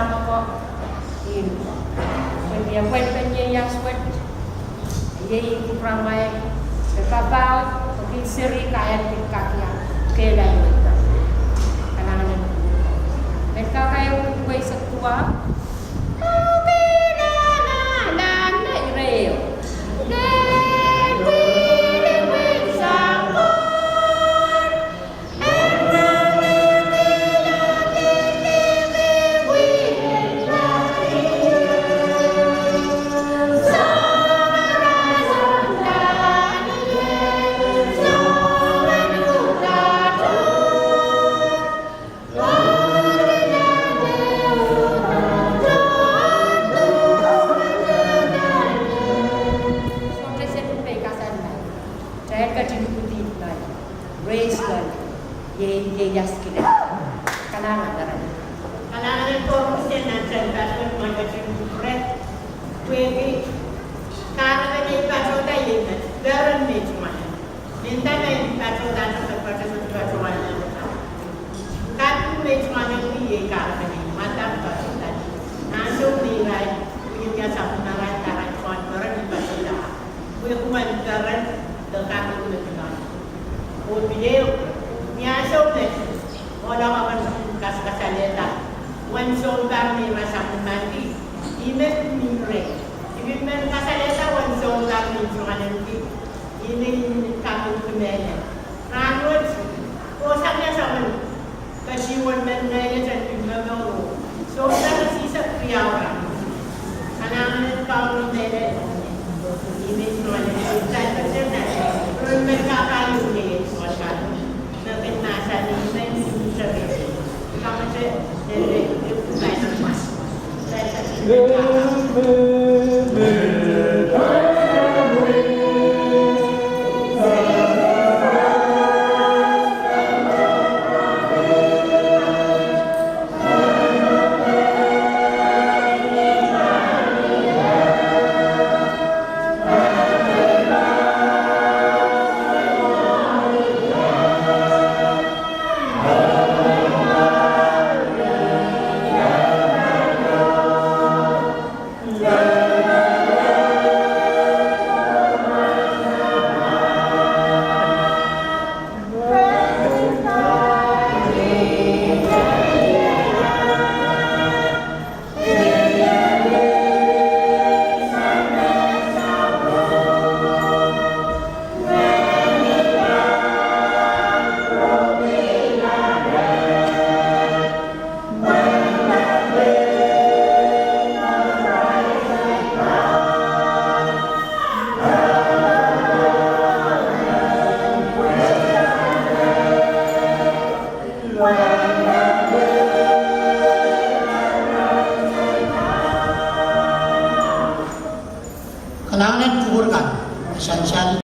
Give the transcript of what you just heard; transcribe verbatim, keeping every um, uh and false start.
Mwo, ih, pwehki appointment ieias wet, iei kupwuramwail, me papah, pwehki seri kaen kin kak iang kehlail wet. Kalahngan en kupwur. Met kak iang kupwur wei sekua. Praise God. Iei, iei ias kine. Kalahngan, kalahngan. Kalahngan en koaros, nan sen patohwan mwohn ketin kupwure. Pwehki kahrepen ei patohda iei me peren me I tungoale. Mendahte me I patohda, patohda, patohda. Kaping me I tungoale iei kahrepen ei mwadang patohda. Ansou me irail, iei iasapw me irail, irail pahn peren I patohda. Pwehki I men peren, de kaping me I tungoale. Oh pil ehu, ni ansou me ohl akan kaskasalehda uwen sounpar me I rasehng mandi, I men mihmi reh. I pil men kasalehda uwen sounpar me I tungoale mandi, I men kapingki mehlel. Rahnwet, oh sang ia soangen ketiwen men mehlel en pil momour. Sounpar Sises Krais. Kalahngan en Kauno mehlel. I men tungoale, I men tungoale. Kalahngan en kupwur kan, sansal.